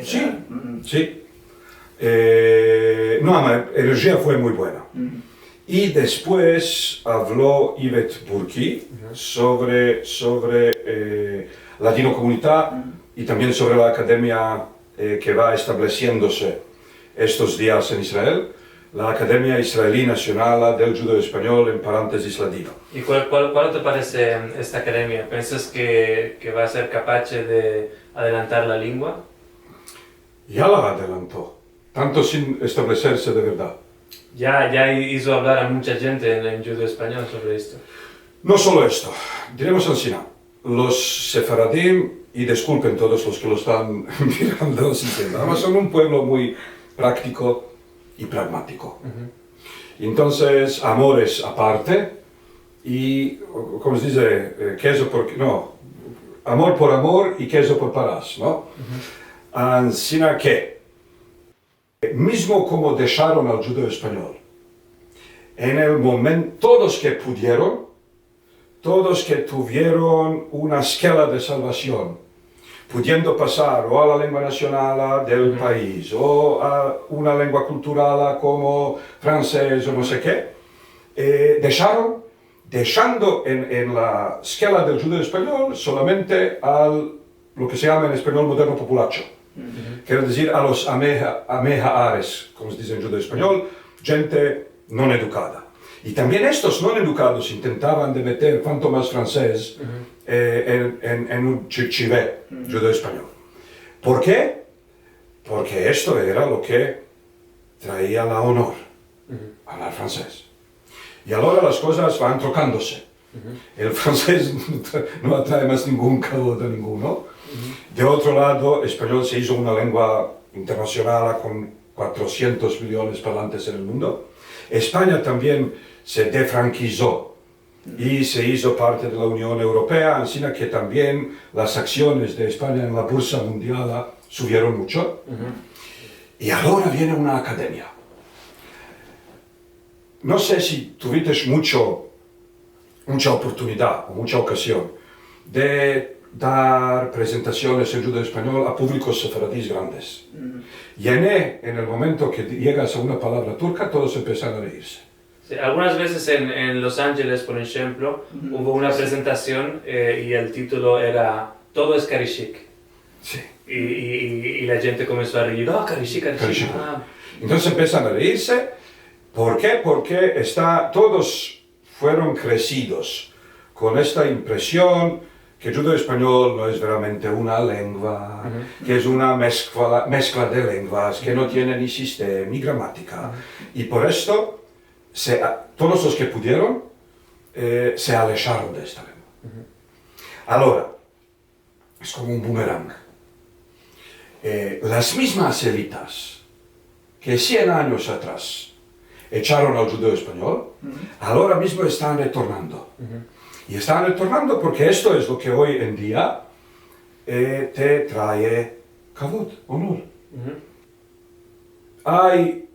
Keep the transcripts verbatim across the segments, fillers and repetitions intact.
Si, si. E, no, ama, la enerjia fue muy buena. I despues avlo Ivet Burki sovre, sovre, e, Ladinokomunita i tambien sovre la akademia, e, ke va establesiendose estos dias en Israel, la Akademia Israeli Nasionala del Djudeo-Espanyol, en parantesis Ladino. I kual, kual, kual te parese esta akademia? Pensas ke, ke va a ser kapache de adelantar la lengua? Ya la adelanto, tanto sin estableserse de verdad. Ya, ya i-, izo avlar a muncha djente en, en djudeo-espanyol sovre esto. No solo esto, diremos ansina, los sefaradim, i diskulpen todos los ke lo estan mirando, sintiendo, ama son un puevlo muy praktiko i pragmatiko. Entonses, amor es aparte, i, komo se dize, e, kezo por, no, amor por amor i kezo por paras, no? Ansina ke, mizmo komo desharon al djudeo-espanyol, en el momen-, todos ke pudieron, todos ke tuvieron una skela de salvasion, pudiendo pasar o a la lengua nasionala del pais, o a una lengua kulturala komo franses o no se ke, e, desharon, deshando en, en la skela del djudeo-espanyol solamente al, lo ke se yama en espanyol moderno populacho. Kere dizir a los ame ha-, ame haaretz, komo se dize en djudeo-espanyol, djente non edukada. I tambien estos non edukados intentavan de meter kuanto mas franses, e, en, en, en un chi-, chive djudeo-espanyol. Por ke? Porke esto era lo ke traia la onor avlar franses. I agora las kozas van trokandose. El franses no atrae mas ningun kavod a ninguno. De otro lado, espanyol se izo una lengua internasionala kon kuatrosientos miliones parlantes en el mundo. Espanya tambien se defrankizo i se izo parte de la Union Europea, ansina ke tambien las aksiones de Espanya en la bursa mundiala suvieron muncho. I agora viene una akademia. No se si tuvites muncho, muncha oportunidad o muncha okazion de dar prezentasiones en djudeo-espanyol a publikos sefaradis grandes. Yene, en el momento ke di-, yegas a una palavra turka, todos empesan a reirse. Si, algunas vezes en, en Los Angeles, por enshemplo, uvo una prezentasion, e, i el titulo era "Todo es Karishik". Si. I, i, i, i la djente komenso a reir, "Oh, Karishik, Karishik". Karishik. A. Entonses empesan a reirse. Por ke? Porke esta, todos fueron kresidos kon esta impresion ke el djudeo-espanyol no es veramente una lengua, ke es una meskla, meskla de lenguas, ke no tiene ni sistema ni gramatika. I por esto, se, a, todos los ke pudieron, e, se alesharon de esta lengua. Agora, es komo un bumerang. E, las mizmas elitas ke sien anyos atras echaron al djudeo-espanyol, agora mizmo estan retornando. I estan retornando porke esto es lo ke oy en dia, e, te trae kavod, onor. Ay,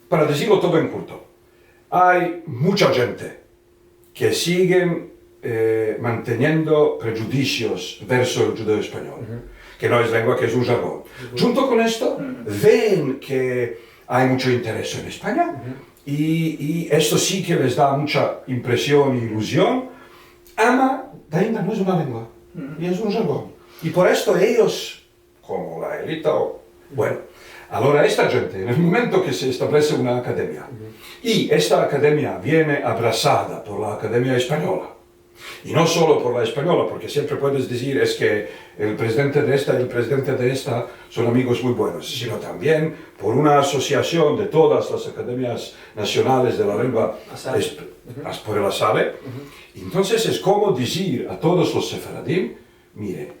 para dizirlo todo en kurto, ay muncha djente ke sigen, e, manteniendo prejudisios verso el djudeo-espanyol, ke no es lengua, ke es un jargon. Djunto kon esto, ven ke ay muncho interes en Espanya, i, i esto si ke les da muncha impresion i iluzion, ama dainda no es una lengua, i es un jargon. I por esto eyos komo la elita, o, bueno, agora esta djente, en el momento ke se establese una akademia, i esta akademia viene abrasada por la Akademia Espanyola, i no solo por la Espanyola, porke siempre puedes dizir es ke el prezidente de esta i el prezidente de esta son amigos muy buenos, sino tambien por una asosiasion de todas las akademias nasionales de la lengua, ASALE, es-, as-, por el ASALE. Entonses es komo dizir a todos los sefaradim, mire,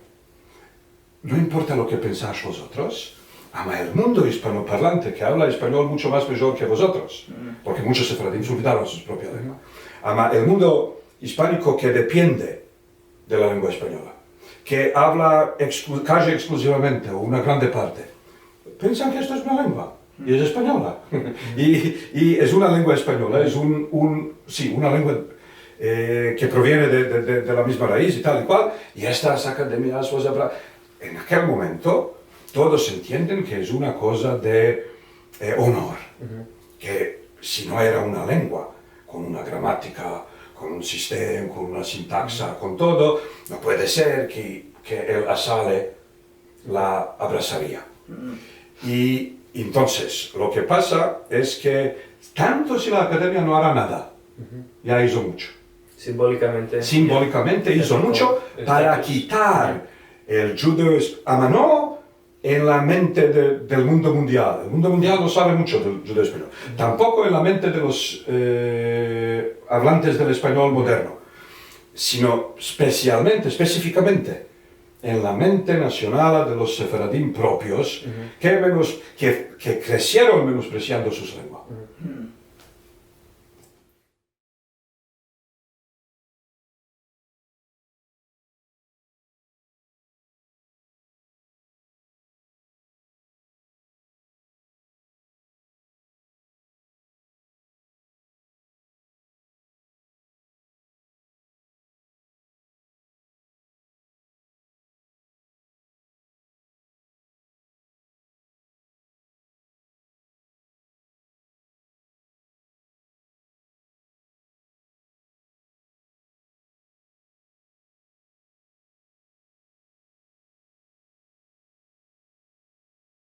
no importa lo ke pensash vozotros, ama el mundo ispanoparlante ke avla espanyol muncho mas mijor ke vozotros, porke munchos sefaradim se olvidaron su propia lengua, ama el mundo ispaniko ke depiende de la lengua espanyola, ke avla eksklu-, kaji ekskluzivamente o una grande parte, pensan ke esto es una lengua, i es espanyola. I, i es una lengua espanyola, es un, un, si, una lengua, e, ke proviene de, de, de, de la mizma raiz i tal i kual, i estas akademias, o sea, pra-, en akel momento, todos entienden ke es una koza de, eh, onor, ke si no era una lengua kon una gramatika, kon un sistema, kon una sintaksa, kon todo, no puede ser ke, ke el Azale la abrasaria. I entonses, lo ke pasa es ke tanto si la akademia no ara nada, ya izo muncho. Simbolikamente. Simbolikamente izo muncho para kitar el djudeo-, ama, no en la mente de, del mundo mundial. El mundo mundial no save muncho del djudeo-espanyol. Tampoko en la mente de los, eh, avlantes del espanyol moderno, sino espesialmente, espesifikamente, en la mente nasionala de los sefaradim propios, ke menos-, ke, ke kresieron menospresiando sus lenguas.